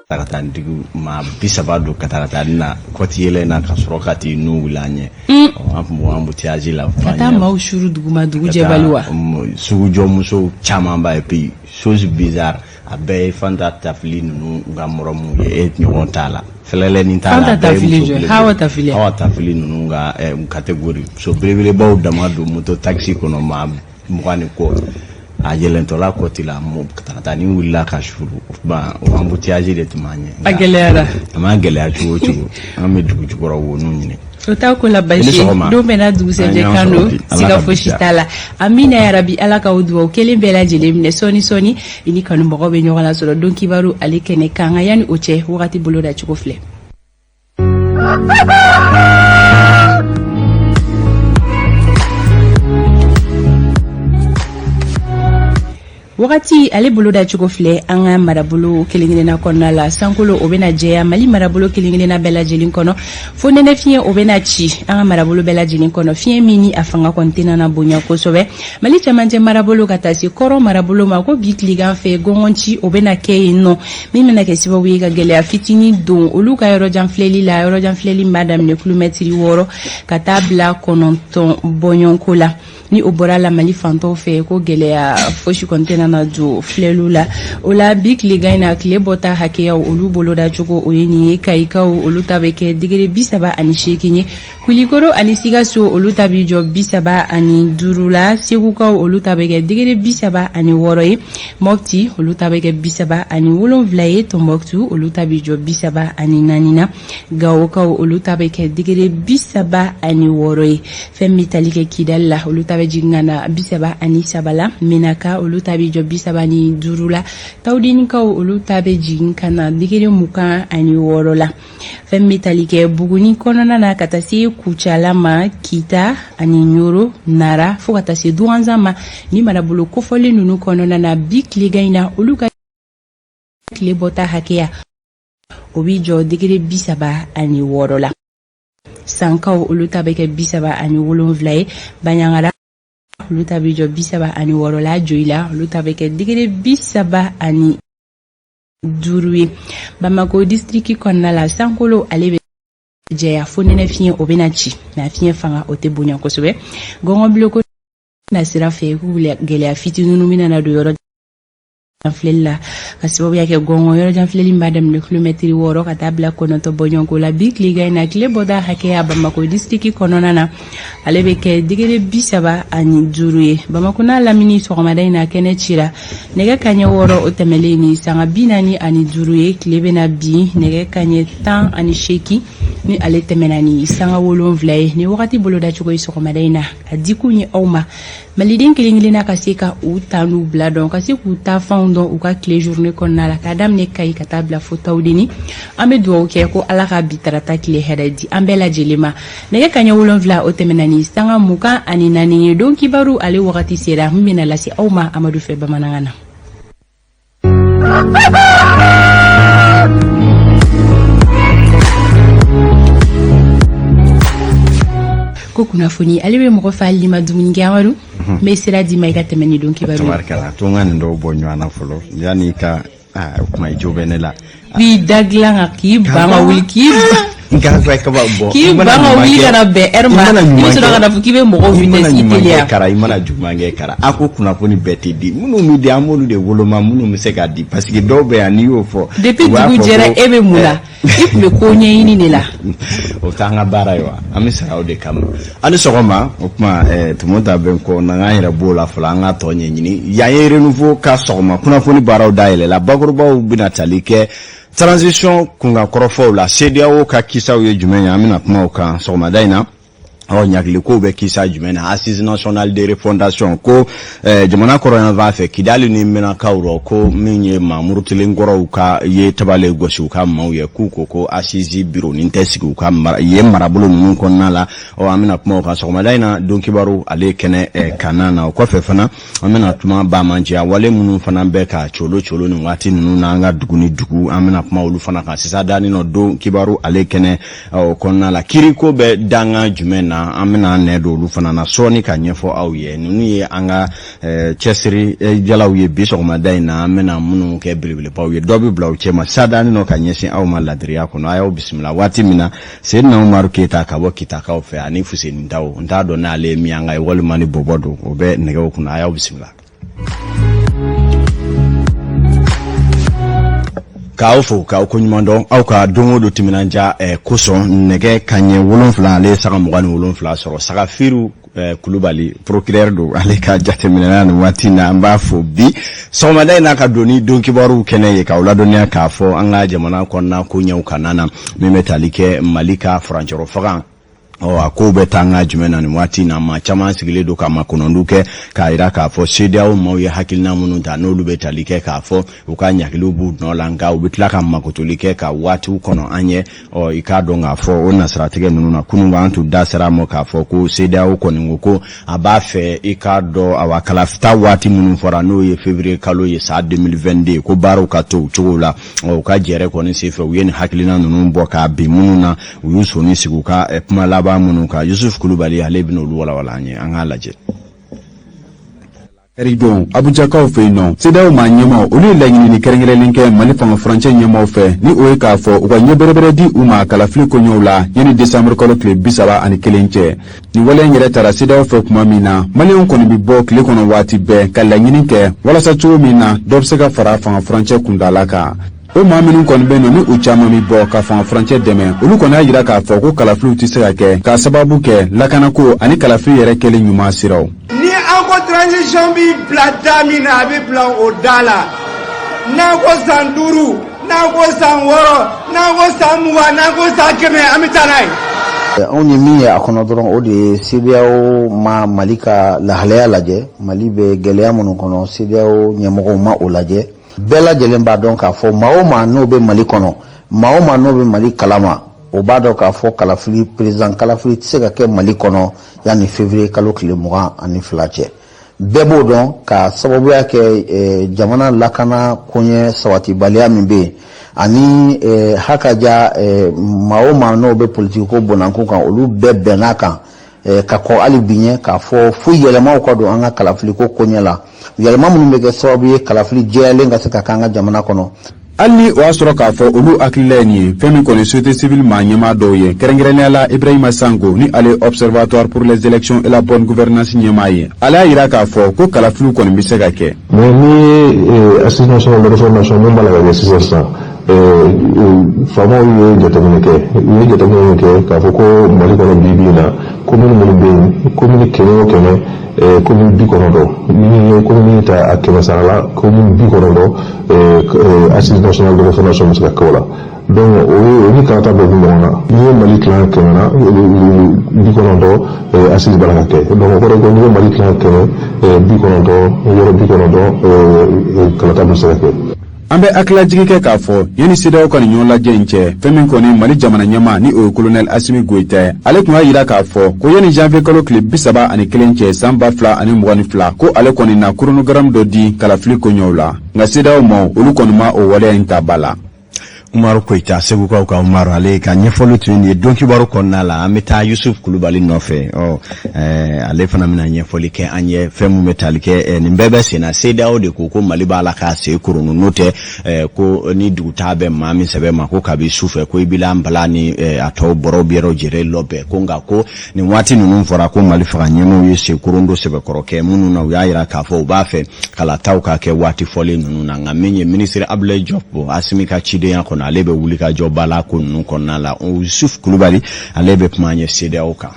Ka taa dugu maa 30 don ka taa na côte yɛlɛ na ka sɔrɔ ka t'i nun wuli an ɲɛ. An tun b'o embouteillage la. Ka taa maaw suru duguma dugu jɛbali wa. Sugujɔmusow camanba et puis chose bizarre, a bɛɛ ye Fanta Tafili ninnu ka mɔrɔmu ye, e ɲɔgɔn t'a la. Fɛlɛlɛnin t'a la. Fanta Tafili jɔ, Hawa Tafili. Hawa Tafili ninnu ka catégorie. Muso belebelebaw dama don moto taxi kɔnɔ, maa 20 ni kɔ. A yɛlɛntɔla côte la, taratani wulila ka suru ban, o embouteillage de tun b'an ɲɛ. A gɛlɛyara. A ma gɛlɛya cogo o cogo, an bɛ dugu jukɔrɔ woninw ɲini. O t'a ko la baasi ye, don bɛɛ n'a dugusɛjɛ kan don, siga fosi t'a la. Amina yarabi, Ala k'aw dugawu kelen bɛɛ lajɛlen minɛ. Sɔɔni sɔɔni i ni kanubagaw bɛ ɲɔgɔn lasɔrɔ don kibaru ale kɛnɛ kan, nka yanni o cɛ, wagati boloda cogo filɛ. Wagati ale boloda cogo filɛ an ka marabolo kelen-kelenna kɔnɔna la. Sankolo o bɛna jɛya Mali marabolo kelen-kelenna bɛɛ lajɛlen kɔnɔ, fo nɛnɛ fiɲɛ o bɛna ci an ka marabolo bɛɛ lajɛlen kɔnɔ, fiɲɛ min ni a fanga kɔni tɛna na bonya kosɛbɛ. Mali cɛmancɛ marabolo ka taa se kɔrɔn marabolo ma, ko bi tilegan fɛ gɔngɔnci o bɛna kɛ yen nɔ, min bɛna kɛ sababu ye ka gɛlɛya fitinin don olu ka yɔrɔjan filɛli la. Yɔrɔjan filɛli b'a daminɛ kilomɛtiri 6 ka taa bila 9 bɔɲɔgɔnko la. Ni o bɔra la, Mali fantɔw fɛ, ko gɛlɛya fosi kɔni tɛna na don filɛliw la. O la bi tilegan in na, tile bɔta hakɛyaw olu boloda cogo o ye nin ye. Kayikaw olu ta bɛ kɛ digiri 38 ye. Kulikoro ani Sikaso olu ta bɛ jɔ 35 la. Segukaw olu ta bɛ kɛ digiri 36 ye. Mɔpti olu ta bɛ kɛ 37 ye. Tɔnbɔkutu olu ta bɛ jɔ 34 na. Gawokaw olu ta bɛ kɛ digiri 36 ye. Fɛn bɛ tali kɛ Kidali la, olu ta bɛ jigin ka na 33 la. Menaka olu ta bɛ jɔ 35 la. Tawudenikaw olu ta bɛ jigin ka na digiri 26 la. Fɛn bɛ tali kɛ Buguni kɔnɔna na ka taa se Kucala ma, Kita ani Ɲoro, Nara, fo ka taa se Duwanzan ma, ni marabolo kofɔlen ninnu kɔnɔna na, bi tilegan in na, olu ka tile bɔta hakɛya o bɛ jɔ digiri 36 la. Sankaw olu ta bɛ kɛ 37 ye. Baɲangara olu ta bɛ jɔ 36 la. Joyila olu ta bɛ kɛ digiri 35 ye. Bamako distriki kɔnɔna la, sankolo ale bɛ jɛya, fo nɛnɛ fiɲɛ o bɛna ci, nka fiɲɛ fanga o tɛ bonya kosɛbɛ. Gɔngɔnbileko na sira fɛ, k'u gɛlɛya fitinin bɛna na don yɔrɔ filɛli la, ka sababuya kɛ gɔngɔn yɔrɔjan filɛli b'a daminɛ kilomɛtiri 6 ka taa bila 9 bɔɲɔgɔnko la. Bi tilegan in na, tile bɔda hakɛya Bamako distriki kɔnɔna na, ale bɛ kɛ digiri 35 ye. Bamako n'a lamini, sɔgɔmada in na, kɛnɛ cira nɛgɛ kaɲɛ 6 o tɛmɛlen ni sanga 45 ye. Tile bɛna bin nɛgɛ kaɲɛ 18 ni ale tɛmɛna ni sanga 7 ye. Ni wagati bolodacogo ye sɔgɔmada in na, a dikun ye aw ma, Maliden kelen kelenna ka se ka u ta n'u bila dɔn, ka se k'u ta fanw dɔn u ka tile journée kɔnɔna la, k'a daminɛ Kayi ka taa bila fo Tawudeni. An bɛ dugawu kɛ ko Ala ka bi tarata tile hɛrɛ di an bɛɛ lajɛlen ma. Nɛgɛ kaɲɛ 7 o tɛmɛna ni sanga 24 ye. Don kibaru ale wagati sera, min bɛna lase aw ma Amadu fɛ bamanankan na. Ko kunnafoni ale bɛ mɔgɔ fa hali ma dumuni kɛ. Amadu, n bɛ sira d'i ma i ka tɛmɛ ni don kibaru ye. Tabarikala, to n ka nin dɔw bɔ ɲɔgɔn na fɔlɔ yanni ka o kuma i jo bɛ ne la. B'i da dilan kan k'i ban ka wuli k'i nka kaba bɔ k'i ban ka wuli ka na bɛn heure ma, i bɛ sɔrɔ ka na fɔ k'i bɛ mɔgɔw vitesse i teliya. Kara i mana juguman kɛ kara, a ko kunnafoni bɛɛ tɛ di. Minnu bɛ di, an b'olu de woloma minnu bɛ se ka di, parce que dɔw bɛ yan, n'i y'o fɔ. Depuis dugu jɛra, e bɛ mun na? I tun bɛ ko ɲɛɲini de la. O t'an ka baara ye wa? An bɛ sara o de kama. A ni sɔgɔma. O tuma Tumota bɛ n kɔ na, k'an yɛrɛ b'o la fɔlɔ, an ka tɔ ɲɛɲini. Yan ye Renouveau ka sɔgɔma kunnafoni baaraw dayɛlɛla. Bakurubaw bɛna tali kɛ transition kunkan kɔrɔfɔw la. CEDEAO ka kisaw ye jumɛn ye? An bɛna kuma o kan sɔgɔmada in na. Ɔ, ɲagilikow bɛ kisa jumɛn na? Assise nationale de refondation ko jamana kɔrɔyanfan fɛ, Kidali ni Menakaw rɔ, ko min ye maa murutilen kɔrɔw ka ye tabale gosi u ka maaw ye, k'u ko ko assise bureau nin tɛ sigi u ka yen marabolo ninnu kɔnɔna la. Ɔ, an bɛna kuma o kan sɔgɔmada in na don kibaru ale kɛnɛ kanna na. O kɔfɛ fana, an bɛna kuma banbaanciya wale minnu fana bɛ ka colo colo nin waati ninnu na an ka dugu ni dugu, an bɛna kuma olu fana kan sisan danin nɔ don kibaru ale kɛnɛ o kɔnɔna la. Kiriko bɛ dankan jumɛn na? na, an bɛna an nɛ don olu fana na sɔɔni ka ɲɛfɔ aw ye. Ninnu ye an ka cɛsiri jalaw ye bi sɔgɔmada in na, an bɛna minnu kɛ belebelebaw ye. Dɔ bɛ bila u cɛma sadani nɔ ka ɲɛsin aw ma ladiriya kɔnɔ. A y'aw bisimila waati min na, Seydina Umaru Keyita ka bɔ Kitakaw fɛ ani Fuseni Daw, n t'a dɔn n'ale ye miyanka ye walima ni bɔbɔ don, o bɛ nɛgɛw kunna. A y'aw bisimila. K'aw fo k'aw koɲuman dɔn aw ka don o don timinandiya kosɔn. Nɛgɛ kanɲɛ 7, ale ye sanga 27 sɔrɔ. Sagafiru Kulubali, procureur don, ale ka jateminɛna nin waati na, an b'a fo bi sɔgɔmada in n'a ka don ni don kibaruw kɛnɛ ye, k'aw ladɔnniya k'a fɔ an ka jamana kɔnɔna koɲɛw kana na min bɛ tali kɛ Mali ka furancɛrɔ fanga. Ɔ, a kow bɛ taa an ka jumɛn na nin waati na? Maa caman sigilen don ka makɔnɔndu kɛ k'a jira k'a fɔ CEDEAO maaw ye hakilina minnu ta, n'olu bɛ tali kɛ k'a fɔ u ka ɲangiliw b'u nɔ la, nka u bɛ tila ka makotoli kɛ ka waatiw kɔnɔ an ye. Ɔ, i k'a dɔn k'a fɔ o nasiratigɛ ninnu na, kunun an tun da sera a ma k'a fɔ ko CEDEAO kɔni ko ko a b'a fɛ, i k'a dɔn, awa, kalata waati minnu fɔra, n'o ye février kalo ye san 2022, ko baaraw ka to o cogo la. Ɔ, u ka jɛrɛ kɔni senfɛ, u ye nin hakilina ninnu bɔ k'a bin minnu na, u y'u sɔnni sigi u ka kuma laban minnu kan. Yusuf Kulubali, ale bɛna olu walawala an ye, an k'a lajɛ. Karidon, Abujakaw fɛ yen nɔ, CEDEAO maa ɲɛmaw, olu ye laɲinini kɛrɛnkɛrɛnlen kɛ Mali fanga furancɛ ɲɛmaw fɛ, ni o ye k'a fɔ u ka ɲɛ bɛrɛbɛrɛ di u ma kalafili koɲɛw la yanni desanburu kalo tile 31 cɛ. Nin waleya in yɛrɛ tara CEDEAO fɛ tuma min na Maliyɛnw kɔni bɛ bɔ tile kɔnɔ waati bɛɛ ka laɲini kɛ walasa cogo min na dɔ bɛ se ka fara fanga furancɛ kuntaala kan. O maa minnu kɔni bɛ nɔ, ni u caman bɛ bɔ ka fanga furancɛ dɛmɛ, olu kɔni y'a jira k'a fɔ ko kalafiliw tɛ se ka kɛ k'a sababu kɛ lakanako ani kalafili yɛrɛ kɛli ɲuman siraw. Ni an ko transition bɛ bila da min na, a bɛ bila o da la. N'an ko san 5, n'an ko san 6, n'an ko san 20, n'an ko san 100, an bɛ taa n'a ye. Anw ye min ye a kɔnɔ dɔrɔn, o de ye CEDEAO ma Mali ka lahalaya lajɛ. Mali bɛ gɛlɛya minnu kɔnɔ, CEDEAO ɲɛmɔgɔw ma o lajɛ. Bɛɛ lajɛlen b'a dɔn k'a fɔ maa o maa n'o bɛ Mali kɔnɔ, maa o maa n'o bɛ Mali kalama, o b'a dɔn k'a fɔ kalafili, président kalafili tɛ se ka kɛ Mali kɔnɔ yanni février kalo tile 22 cɛ. Bɛɛ b'o dɔn ka sababuya kɛ jamana lakana koɲɛ sabatibaliya min bɛ yen, ani hakaja maa o maa n'o bɛ politiki ko bɔnnankun kan, olu bɛɛ bɛnn'a kan ka kɔ hali bi ɲɛ k'a fɔ fo yɛlɛmaw ka don an ka kalafiliko koɲɛ la, yɛlɛma minnu bɛ kɛ sababu ye kalafili jɛyalen ka se ka k'an ka jamana kɔnɔ. Hali ni o y'a sɔrɔ k'a fɔ olu hakilila ye nin ye, fɛn min kɔni société civile maa ɲɛmaa dɔw ye, kɛrɛnkɛrɛnnenya la Ibrahima Sanko, ni ale ye Observatoire pour les élections et la bonne gouvernance ɲɛmaa ye, ale y'a jira k'a fɔ ko kalafiliw kɔni bɛ se ka kɛ. Mais ni ye assise nationale de refondation min b'a la ka kɛ sisan sisan, faamaw ye jateminɛ kɛ, u ye jateminɛ min kɛ k'a fɔ ko Mali kɔnɔ bi bi in na, commune minnu bɛ yen, commune 100 o 100, commune 90, ni ye commune ta a 100 sara la, commune 90, assise nationale de refondation bɛ se ka kɛ o la. Donc o ni kalata bɛɛ bɛ ɲɔgɔn na. N'i ye Mali tilan 100 na, 90, assise b'a la ka kɛ. Donc o kɔrɔ ye ko n'i ye Mali tilan 100, 90, yɔrɔ 90, kalata bɛ se ka kɛ. An bɛ hakililajigi kɛ k'a fɔ yanni CEDEAO ka nin ɲɔgɔn lajɛ in cɛ, fɛn min kɔni Mali jamana ɲɛmaa, ni o ye colonel Asimi Goyita ye, ale tun y'a jira k'a fɔ ko yanni janvier kalo tile 31 cɛ san 2022, ko ale kɔni na chronogramme dɔ di kalafili koɲɛw la. Nka CEDEAO maaw, olu kɔni ma o waleya in ta ba la. Umaru Koyita, Segukaw ka Umaru, ale ka ɲɛfɔli tun ye don kibaru kɔnɔna la. An bɛ taa Yusuf Kulubali nɔfɛ. Ɔ, ale fana bɛna ɲɛfɔli kɛ an ye fɛn min bɛ tali kɛ nin bɛɛ bɛ sen na. CEDEAO de ko ko Mali b'a la k'a sen koronu, n'o tɛ ko ni dugutaa bɛ maa min sɛbɛ ma, ko kabi su fɛ ko i b'i la nbala ni a tɔw bɔrɔw biyɛrɛw jɛrɛ lɔbɛn ko. Nka ko nin waati ninnu fɔra ko Mali fanga ɲɛmaaw ye sen korondo sɛbɛkɔrɔ kɛ minnu na, u y'a jira k'a fɔ u b'a fɛ kalataw ka kɛ waati fɔlen ninnu na. Nka min ye minisiri Abdoulaye Diop, Asimi ka cidenya kɔnɔ, ale bɛ wuli ka jɔ ba la ko ninnu kɔnɔna la. Yusuf Kulubali, ale bɛ kuma an ye CEDEAO kan.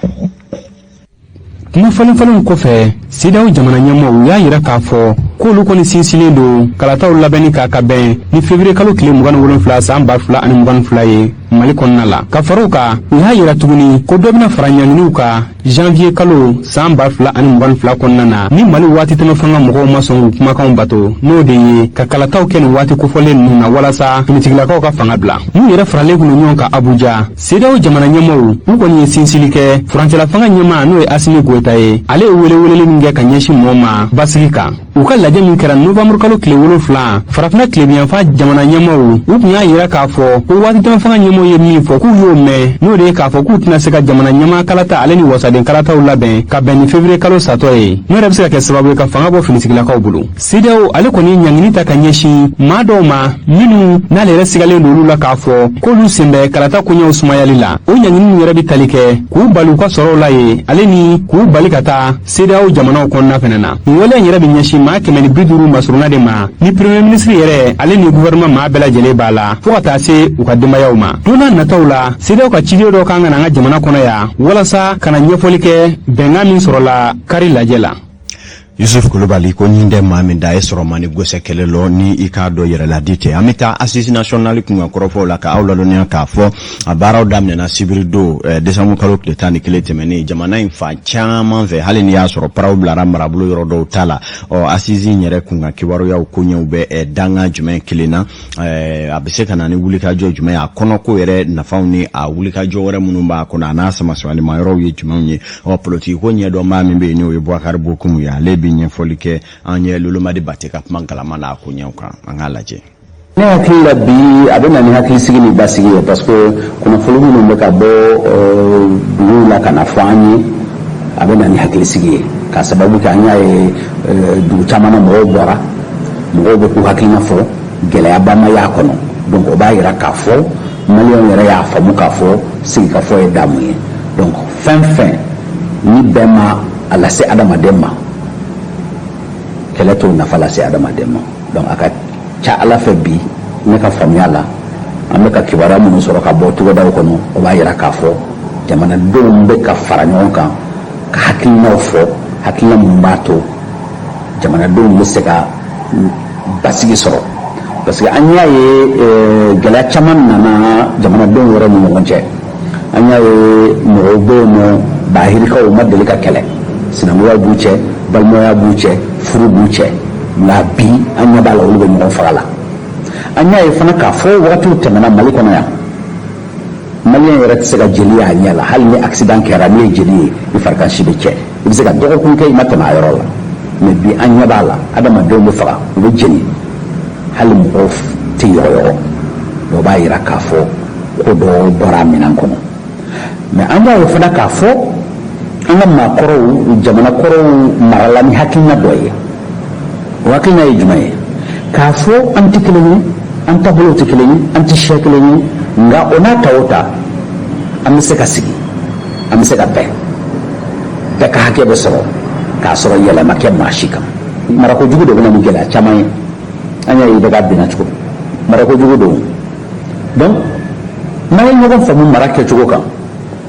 Kuma falen falenw kɔfɛ, CEDEAO jamana ɲɛmaaw y'a jira k'a fɔ k'olu kɔni sinsinlen don kalataw labɛnni k'a ka bɛn ni février kalo tile 27 san 2022 ye Mali kɔnɔna la. Ka fara o kan, u y'a jira tuguni ko dɔ bɛna fara ɲanginiw kan janvier kalo san 2022 kɔnɔna na, ni Mali waati tɛmɛ fanga mɔgɔw ma sɔn k'u kumakanw bato, n'o de ye ka kalataw kɛ nin waati kofɔlen ninnu na walasa finitigilakaw ka fanga bila. N'u yɛrɛ faralen kun ɲɔgɔn kan Abuja, CEDEAO jamana ɲɛmaaw, u kɔni ye sinsili kɛ furancɛla fanga ɲɛmaa, n'o ye Asimi Goyita ye. Ale ye weleweleli min kɛ ka ɲɛsin mɔgɔw ma basigi kan, u ka lajɛ min kɛra novanburu kalo tile 7, farafina tilebinyanfan jamana ɲɛmaaw, u tun y'a jira k'a fɔ ko waati tɛmɛ fanga ɲɛmaaw ɲɛmaaw ye min fɔ k'u y'o mɛn, n'o de ye k'a fɔ k'u tɛna se ka jamana ɲɛmaa kalata ale ni wasaden kalataw labɛn ka bɛn ni février kalo satɔ ye, n'o yɛrɛ bɛ se ka kɛ sababu ye ka fanga bɔ finitigilakaw bolo. CEDEAO ale kɔni ye ɲangini ta ka ɲɛsin maa dɔw ma minnu n'ale yɛrɛ sigalen don olu la k'a fɔ k'olu sen bɛ kalata koɲɛw sumayali la. O ɲangini ninnu yɛrɛ bɛ tali kɛ k'u bali u ka sɔrɔw la ye, ale ni k'u bali ka taa CEDEAO jamanaw kɔnɔna fɛnɛ na. Nin wale in yɛrɛ bɛ ɲɛsin maa 150 masurunna de ma, ni premier ministre yɛrɛ ale ni gouvernement maa bɛɛ lajɛlen b'a la, fo ka taa se u ka denbayaw ma. Don n'a nataw la, CEDEAO ka ciden dɔ kan ka na an ka jamana kɔnɔ yan walasa ka na ɲɛfɔli kɛ bɛnkan min sɔrɔla kari lajɛ la. Yusuf Kulubali ko ɲin tɛ maa min da ye sɔrɔ man ni gosɛ kɛlɛ lɔ ni i k'a dɔn yɛrɛladi tɛ. An bɛ taa assise nationale kunkan kɔrɔfɔw la ka aw ladɔnniya k'a fɔ a baaraw daminɛna sibiri don décembre kalo tile 11 tɛmɛnen jamana in fan caman fɛ, hali n'i y'a sɔrɔ paraw bilara marabolo yɔrɔ dɔw ta la. Ɔ assise in yɛrɛ kunkan kibaruyaw koɲɛw bɛ danga jumɛn kelen na, a bɛ se ka na ni wulikajɔ jumɛn ye, a kɔnɔko yɛrɛ nafaw ni a wulikajɔ wɛrɛ minnu b'a kɔnɔ, a n'a samasamalima yɔrɔw ye jumɛnw ye? Ɔ politiki ko ɲɛdɔnbaa min bɛ yen, n'o ye Boubacar Bocoum ye, ale bɛ ɲɛfɔli kɛ an ye Lolomadi Bate ka kuma galama n'a koɲɛw kan. An k'a lajɛ. Ne hakili la, bi a bɛ na ni hakilisigi ni basigi ye, parce que kunnafoni minnu bɛ ka bɔ duguw la ka na fɔ an ye, a bɛ na ni hakilisigi ye, k'a sababu kɛ an y'a ye dugu caman na, mɔgɔw bɔra, mɔgɔw bɛ k'u hakilina fɔ, gɛlɛyaba ma y'a kɔnɔ. Donc o b'a yira k'a fɔ maliyɛnw yɛrɛ y'a faamu k'a fɔ sigikafɔ ye damu ye. Donc fɛn fɛn ni bɛn ma a lase adamaden ma, kɛlɛ t'o nafa lase adamaden ma. Donc a ka ca ala fɛ, bi ne ka faamuya la, an bɛ ka kibaruya minnu sɔrɔ ka bɔ togodaw kɔnɔ, o b'a yira k'a fɔ jamanadenw bɛ ka fara ɲɔgɔn kan ka hakilinaw fɔ, hakilina minnu b'a to jamanadenw bɛ se ka basigi sɔrɔ, parce que an y'a ye gɛlɛya caman nana jamanadenw yɛrɛ ni ɲɔgɔn cɛ. An y'a ye mɔgɔw bɛ yen nɔ, bahirikaw ma deli ka kɛlɛ, sinankunya b'u cɛ, balimaya b'u cɛ, furu b'u cɛ, nka bi an ɲɛ b'a la olu bɛ ɲɔgɔn faga la. An y'a ye fana k'a fɔ wagatiw tɛmɛna Mali kɔnɔ yan, maliyɛn yɛrɛ tɛ se ka jeli ye a ɲɛ la. Hali ni accident kɛra, n'i ye jeli ye, i farikansi bɛ cɛ, i bɛ se ka dɔgɔkun kɛ i ma tɛmɛ a yɔrɔ la. Mais bi an ɲɛ b'a la adamadenw bɛ faga, u bɛ jeni, hali mɔgɔw tɛ yɔgɔyɔgɔ. O b'a yira k'a fɔ ko dɔ bɔra a minɛn kɔnɔ. Mais an y'a ye fana k'a fɔ an ka maakɔrɔw, jamana kɔrɔw marala ni hakilina dɔ ye. O hakilina ye jumɛn ye? K'a fɔ an tɛ kelen ye, an taabolow tɛ kelen ye, an tɛ siya kelen ye, nka o n'a ta o ta, an bɛ se ka sigi, an bɛ se ka bɛn, bɛɛ ka hakɛ bɛ sɔrɔ k'a sɔrɔ yɛlɛma kɛ maa si kan. Marako jugu de bɛ na ni gɛlɛya caman ye. An y'a ye i bɛ ka binna cogo min, marako jugu don. Donc n'an ye ɲɔgɔn faamu mara kɛcogo kan,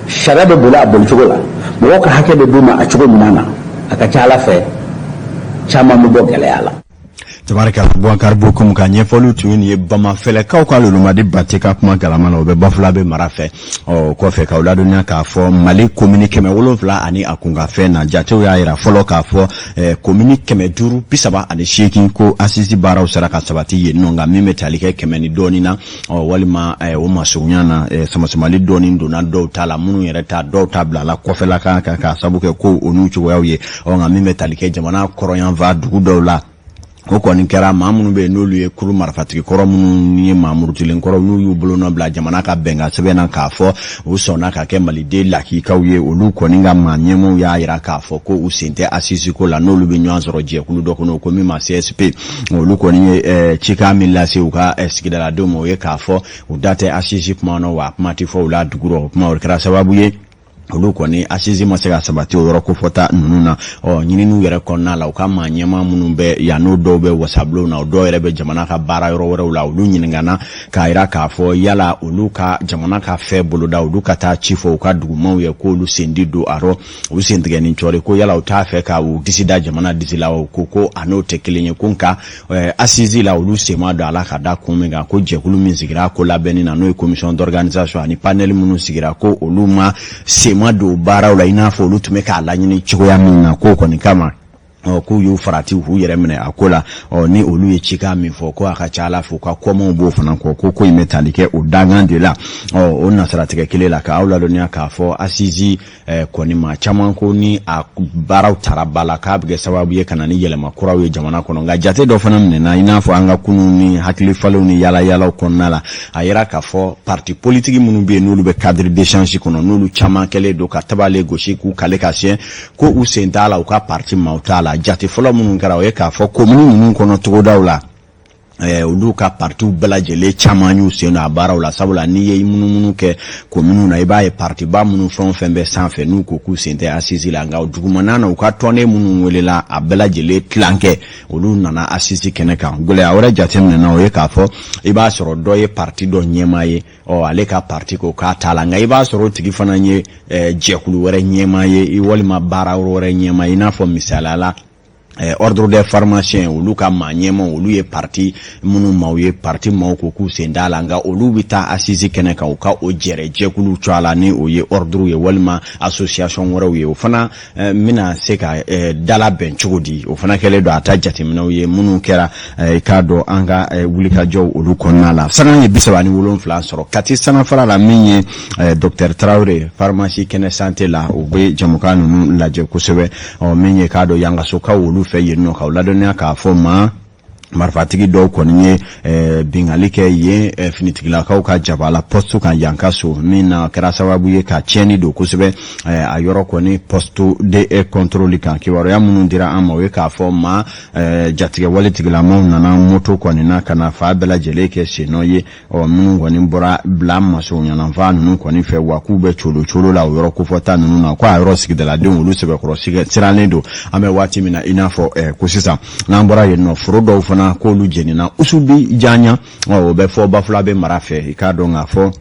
sariya bɛ boli a bolicogo la, mɔgɔw ka hakɛ bɛ d'u ma a cogo ɲuman na, a ka ca ala fɛ caman bɛ bɔ gɛlɛya la. Tabarikala, Boubacar Bocoum ka ɲɛfɔliw tun ye nin ye Bamafɛlɛkaw ka Lolomadi Bate ka kuma galama na, o bɛ Bafulabe mara fɛ. Ɔ kɔfɛ, k'aw ladɔnniya k'a fɔ Mali komini 700 ani a kunkanfɛn na, jatew y'a yira fɔlɔ k'a fɔ komini 538 ko assise baaraw sera ka sabati yen nɔ. Nka min bɛ tali kɛ 100 ni dɔɔnin na, ɔ walima o masurunya na, samasamali dɔɔnin donna dɔw ta la, minnu yɛrɛ ta dɔw ta bila la kɔfɛla kan kan k'a sabu kɛ ko o n'u cogoyaw ye. Ɔ nka min bɛ tali kɛ jamana kɔrɔnyanfan dugu dɔw la, o kɔni kɛra maa minnu bɛ yen n'olu ye kulu marifatigi kɔrɔ minnu ye maa murutilen kɔrɔ, n'u y'u bolonɔ bila jamana ka bɛnkan sɛbɛn na k'a fɔ u sɔnna ka kɛ maliden lakikaw ye, olu kɔni ka maa ɲɛmaaw y'a yira k'a fɔ ko u sen tɛ assise ko la, n'olu bɛ ɲɔgɔn sɔrɔ jɛkulu dɔ kɔnɔ ko min ma CSP. Olu kɔni ye cikan min lase u ka sigidaladenw ma, o ye k'a fɔ u da tɛ assise kuma na, wa a kuma tɛ fɔ u la dugu rɔ. O kuma o kɛra sababu ye olu kɔni assise ma se ka sabati o yɔrɔ kofɔta ninnu na. Ɔ ɲininiw yɛrɛ kɔnɔna la, u ka maa ɲɛmaa minnu bɛ yan, n'o dɔw bɛ wasabulon na, o dɔw yɛrɛ bɛ jamana ka baara yɔrɔ wɛrɛw la, olu ɲininkana k'a yira k'a fɔ yala olu ka jamana ka fɛ boloda, olu ka taa ci fɔ u ka dugumaw ye k'olu sen di don a rɔ, u sen tigɛ ni cɔri, ko yala u t'a fɛ ka u disi da jamana disi la. O ko ko a n'o tɛ kelen ye, ko nka assise la, olu sen ma don a la, ka da kun min kan, ko jɛkulu min sigira ko labɛnni na, n'o ye commission d'organisation ani panel minnu sigira, ko olu ma sen ma don baaraw la i n'a fɔ olu tun bɛ k'a laɲini cogoya min na. K'o kɔni kama Ɔ k'u y'u farati k'u yɛrɛ minɛ a ko la. Ɔ ni olu ye cikan min fɔ, ko a ka ca ala fɛ u ka kɔmaw b'o fana kɔ, ko ko in bɛ tali kɛ o dankan de la. Ɔ o nasiratigɛ kelen la, k'aw ladɔnniya k'a fɔ assises kɔni, maa caman ko ni a baaraw tara ba la, k'a bɛ kɛ sababu ye ka na ni yɛlɛma kuraw ye jamana kɔnɔ. Nka jate dɔ fana minɛna, i n'a fɔ an ka kunun ni hakili falenw ni yaalayaalaw kɔnɔna la, a yira k'a fɔ parti politiki minnu bɛ yen, n'olu bɛ cadre d'échange kɔnɔ, n'olu caman kɛlen don ka tabale gosi k'u kale ka siɲɛ ko u sen t'a la, u ka parti maaw t'a la. Jate fɔlɔ minnu kɛra, o ye k'a fɔ komini ninnu kɔnɔ, togodaw la, olu ka partiw bɛɛ lajɛlen caman y'u sen don a baaraw la. Sabula n'i ye munumunu kɛ kominiw na, i b'a ye partiba minnu fɛn o fɛn bɛ sanfɛ, n'u ko k'u sen tɛ assises la, nka dugumana na, u ka tɔnden minnu welela, a bɛɛ lajɛlen tilankɛ, olu nana assises kɛnɛ kan. Gɛlɛya wɛrɛ jateminɛna, o ye k'a fɔ i b'a sɔrɔ dɔ ye parti dɔ ɲɛmaa ye, ɔ ale ka parti ko k'a t'a la, nka i b'a sɔrɔ o tigi fana ye jɛkulu wɛrɛ ɲɛmaa ye walima baara wɛrɛ ɲɛmaa ye. I n'a fɔ misaliya la, ordre des pharmaciens, olu ka maa ɲɛmaw, olu ye parti minnu maaw ye, parti maaw ko k'u sen t'a la, nka olu bɛ taa assises kɛnɛ kan, u ka o jɛrɛ jɛkuluw cogoya la, ni o ye ordre ye walima association wɛrɛw ye. O fana bɛna se ka dalabɛn cogo di? O fana kɛlen don a ta jateminɛw ye minnu kɛra, i k'a dɔn, an ka wulikajɔw olu kɔnɔna la. Sanga ye 37 sɔrɔ Kati sanafara la, min ye docteur Tarawele, pharmacie Kɛnɛ Santé la, u bɛ jamukan ninnu lajɛ kosɛbɛ. Ɔ min ye k'a dɔn Yangasokaw olu fɛ yen nɔ, k'aw ladɔnniya k'a fɔ maa marifatigi dɔw kɔni ye bingali kɛ yen finitigilakaw ka jabala poste kan Yankaso, min na kɛra sababu ye ka tiɲɛni don kosɛbɛ a yɔrɔ kɔni poste de contrôle kan. Kibaruya minnu dira an ma, o ye k'a fɔ maa jatigɛ wale tigilamaw nana moto kɔni na ka na fa bɛɛ lajɛlen kɛ sennɔ ye. Ɔ minnu kɔni bɔra bila masoɲanafan ninnu kɔni fɛ, wa k'u bɛ colo colo la o yɔrɔ kofɔta ninnu na, ko a yɔrɔ sigidaladenw olu sɛbɛkɔrɔ sirannen don an bɛ waati min na, i n'a fɔ ko sisan. N'an bɔra yen nɔ, foro dɔw fana k'olu jenina Usubi Janya, o bɛ fɔ Bafulabe mara fɛ. I k'a dɔn k'a fɔ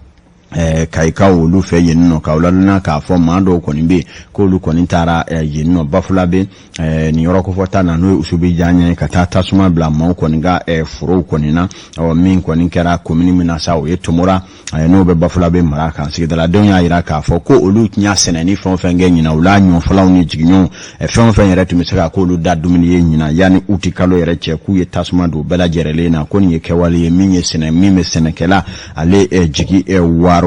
Kayikaw olu fɛ yen nɔ, k'aw ladɔnniya k'a fɔ maa dɔw kɔni bɛ yen k'olu kɔni taara yen nɔ Bafulabe nin yɔrɔ kofɔta na, n'o ye Usubi Janya ye, ka taa tasuma bila maaw kɔni ka forow kɔni na. Ɔ min kɔni kɛra komini min na sa, o ye Tomora, n'o bɛ Bafulabe mara kan. Sigidaladenw y'a jira k'a fɔ ko olu tun y'a sɛnɛni fɛn o fɛn kɛ ɲinan, u la ɲɔfɔlaw ni jigiɲɔw, fɛn o fɛn yɛrɛ tun bɛ se ka k'olu da dumuni ye ɲinan, yanni uti kalo yɛrɛ cɛ, k'u ye tasuma don bɛɛ lajɛlen na. Ko nin ye kɛwale ye min ye sɛnɛ min bɛ sɛnɛkɛla ale jigi waaro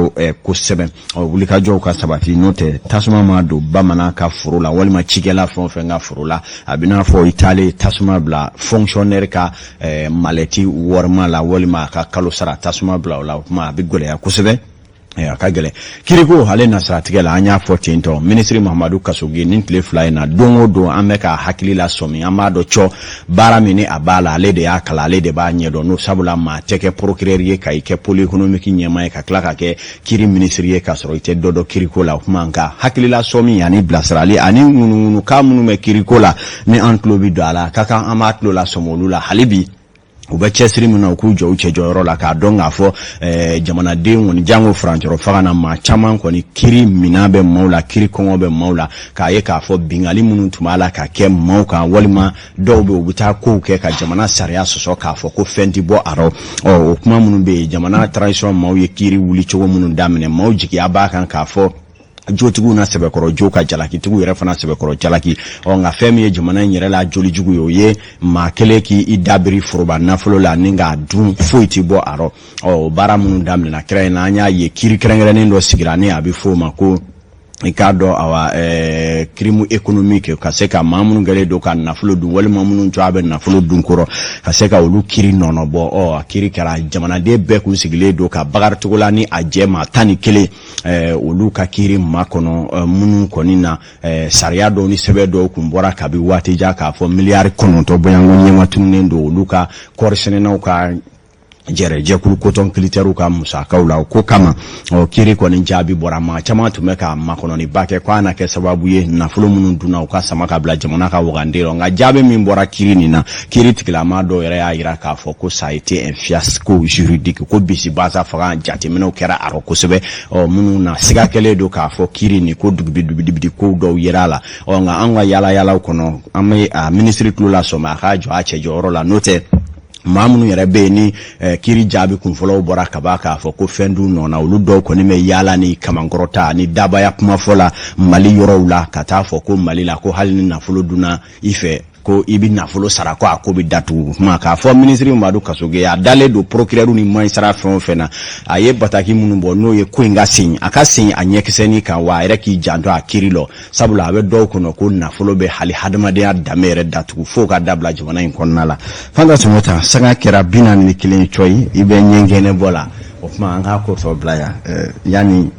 kosɛbɛ. Ɔ wulikajɔw ka sabati, n'o tɛ tasuma ma don bamanan ka foro la walima cikɛla fɛn o fɛn ka foro la, a bɛ n'a fɔ i taalen tasuma bila fonctionnaire ka malɛti warima la walima a ka kalo sara tasuma bila o la. O tuma a bɛ gɛlɛya kosɛbɛ, a ka gɛlɛn. Kiriko ale na siratigɛ la, an y'a fɔ ten tɔ, minisiri Mahamadu Kasoge, nin tile 2 in na, don o don an bɛ ka hakili la sɔmi. An b'a dɔn cɔ baara min ni a b'a la, ale de y'a kalan, ale de b'a ɲɛdɔn. N'o sabula maa tɛ kɛ procureur ye ka i kɛ pôle économique ɲɛmaa ye, ka tila ka kɛ kiri minisiri ye, k'a sɔrɔ i tɛ dɔ dɔn kiriko la. O tuma nka hakilila sɔmi ani bilasirali ani ŋunuŋunukan minnu bɛ kiriko la, ni an tulo bɛ don a la, a ka kan an b'a tulo la sɔmi olu la. Hali bi u bɛ cɛsiri min na, u k'u jɔ u cɛjɔyɔrɔ la, k'a dɔn k'a fɔ jamanaden kɔni, jango furancɛrɔ fanga na, maa caman kɔni kiri minan bɛ maaw la, kiri kɔngɔ bɛ maaw la, k'a ye k'a fɔ bingali minnu tun b'a la ka kɛ maaw kan, walima dɔw bɛ u bɛ taa kow kɛ ka jamana sariya sɔsɔ k'a fɔ ko fɛn tɛ bɔ a rɔ. Ɔ o kuma minnu bɛ yen, jamana transition maaw ye kiri wuli cogo minnu daminɛ, maaw jigiya b'a kan k'a fɔ jotigiw na sɛbɛkɔrɔ jo ka jalakitigiw yɛrɛ fana sɛbɛkɔrɔ jalaki. Ɔ nka fɛn min ye jamana in yɛrɛ la jolijugu ye, o ye maa kelen k'i dabiri foroba nafolo la ni k'a dun, foyi tɛ bɔ a rɔ. Ɔ o baara minnu daminɛna kira in na, an y'a ye kiri kɛrɛnkɛrɛnnen dɔ sigira, ni a bɛ f'o ma ko, i k'a dɔn, awa crime économique, ka se ka maa minnu kɛlen don ka nafolo dun walima minnu jɔ a bɛ nafolo dun kɔrɔ, ka se ka olu kiri nɔnɔ bɔ. Ɔ a kiri kɛra, jamanaden bɛɛ kun sigilen don ka Bakari Togola ni a jɛ maa 11, olu ka kiri makɔnɔ, minnu kɔni na sariya dɔw ni sɛbɛn dɔw kun bɔra kabi waati jan k'a fɔ miliyari 9 bɔɲɔgɔnko ɲɛma tununnen don olu ka kɔɔri sɛnɛnaw ka jɛrɛjɛkulu coton culteurs ka musakaw la. O ko kama, ɔ kiri kɔni jaabi bɔra. Maa caman tun bɛ ka makɔnɔniba kɛ ko a na kɛ sababu ye nafolo minnu dunna, u ka sama ka bila jamana ka wagande rɔ. Nka jaabi min bɔra kiri nin na, kiri tigilama dɔw yɛrɛ y'a jira k'a fɔ ko ça a été un fiasco juridique, ko bisibasa faga jateminɛw kɛra a rɔ kosɛbɛ. Ɔ minnu na siga kɛlen don k'a fɔ kiri nin ko dugubidubidibidi kow dɔw yera a la. Ɔ nka an ka yaala yaalaw kɔnɔ, an bɛ a minisiri tulo la sɔmi a k'a jɔ a cɛ jɔyɔrɔ la, n'o tɛ maa minnu yɛrɛ bɛ yen ni kiri jaabi kunfɔlɔw bɔra ka ban k'a fɔ ko fɛn dun nɔ na, olu dɔw kɔni bɛ yaala ni kamankɔrɔta ni dabaya kumafɔ la Mali yɔrɔw la, ka taa fɔ ko Mali la, ko hali ni nafolo dunna i fɛ. Ko i bɛ nafolo sara ko a ko bɛ datugu. Kuma k'a fɔ minisiri Madu Kasoge, a dalen don procureur ni magistrat fɛn o fɛn na, a ye bataki minnu bɔ, n'o ye ko in ka segin, a ka segin a ɲɛkisɛnin kan, wa a yɛrɛ k'i janto a kiiri lɔ, sabula a bɛ dɔw kɔnɔ ko nafolo bɛ hali hadamadenya danbe yɛrɛ datugu, f'o ka dabila jamana in kɔnɔna la. Fanta Sɔmɔta, sanga kɛra 41 cɔyi, i bɛ ɲɛgɛnɛ bɔ la. O tuma an k'a ko tɔ bila yan yanni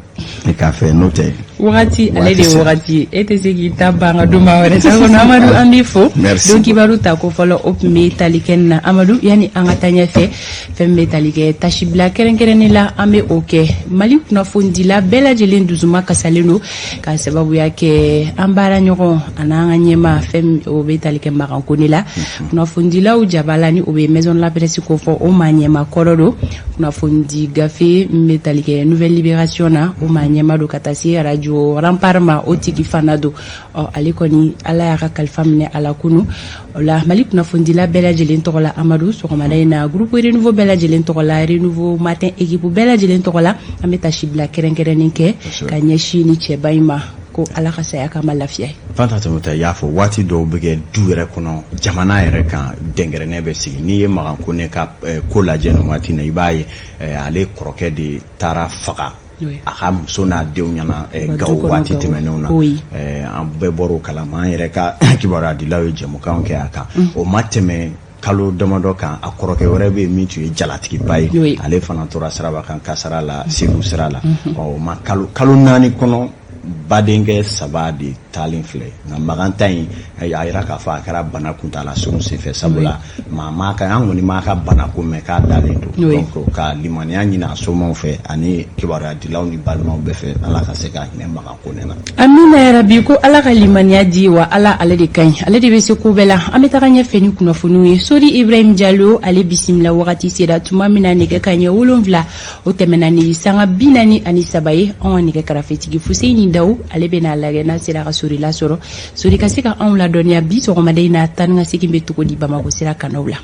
i k'a fɛ, n'o tɛ Wagati ale de ye wagati, e tɛ se k'i ta ban ka don maa wɛrɛ ta kɔnɔ. Amadu, an b'i fo. Don kibaru ta ko fɔlɔ, o tun bɛ tali kɛ nin na. Amadu, yanni an ka taa ɲɛfɛ, fɛn min bɛ tali kɛ tasibila kɛrɛnkɛrɛnnen la, an bɛ o kɛ. Mali kunnafonidila bɛɛ lajɛlen dusuma kasalen don ka sababuya kɛ an baara ɲɔgɔn an'an ka ɲɛmaa, fɛn o bɛ tali kɛ Makan Kone la, kunnafonidilaw jabala ni o bɛ Maison de la Presse ko fɔ, o maa ɲɛmaa kɔrɔ don. Kunnafonidi gafe min bɛ tali kɛ Nouvelle Libération na, o maa ɲɛmaa don, ka taa se radio Rempart ma, o tigi fana don. Ɔ, ale kɔni, Ala y'a ka kalifa minɛ a la kunu. O la, Mali kunnafonidila bɛɛ lajɛlen tɔgɔ la, Amadu, sɔgɔmada in na, groupe Renouveau bɛɛ lajɛlen tɔgɔ la, Renouveau Matin équipe bɛɛ lajɛlen tɔgɔ la, an bɛ tasibila kɛrɛnkɛrɛnnen kɛ ka ɲɛsin ni cɛba in ma, ko Ala ka saya kama lafiya ye. Fanta Tɔmɔta, i y'a fɔ, waati dɔw bɛ kɛ du yɛrɛ kɔnɔ, jamana yɛrɛ kan, dɛnkɛrɛnɛ bɛ sigi. N'i ye Makan Kone ka ko lajɛ nin waati na, i b'a ye ale kɔrɔkɛ de taara faga a ka muso n'a denw ɲɛna Gawo waati tɛmɛnenw na. An bɛɛ bɔr'o kalama, an yɛrɛ ka kibaruyadilaw ye jɛmukanw kɛ a kan. O ma tɛmɛ kalo damadɔ kan, a kɔrɔkɛ wɛrɛ bɛ yen min tun ye jalatigiba ye, ale fana tora siraba kan kasara la, Segu sira la. Ɔ, o ma kalo 4 kɔnɔ, badenkɛ saba de taalen filɛ. Nka Makan ta in, a yira k'a fɔ a kɛra bana kuntaala surun senfɛ, sabula maa m'a ka, an kɔni m'a ka bana ko mɛn k'a dalen don. Donc ka limaniya ɲini a somaw fɛ ani kibaruyadilaw ni balimaw bɛɛ fɛ, Ala ka se ka hinɛ Makan Kone na. Amina yarabi, ko Ala ka limaniya di wa. Ala, ale de ka ɲi, ale de bɛ se ko bɛɛ la. An bɛ taga ɲɛfɛ ni kunnafoniw ye. Sori Ibrahim Jalo, ale bisimila. Wagati sera tuma min na nɛgɛ ka ɲɛ 7, o tɛmɛna ni sanga 43 ye. Anw ka nɛgɛ karafetigi Fuseyini Daw, ale bɛna lajɛ n'a sera ka Sori lasɔrɔ, Sori ka se ka anw ladɔnniya bi sɔgɔmada in na, taa ni ka segin bɛ cogo di Bamakɔ sira kanaw la.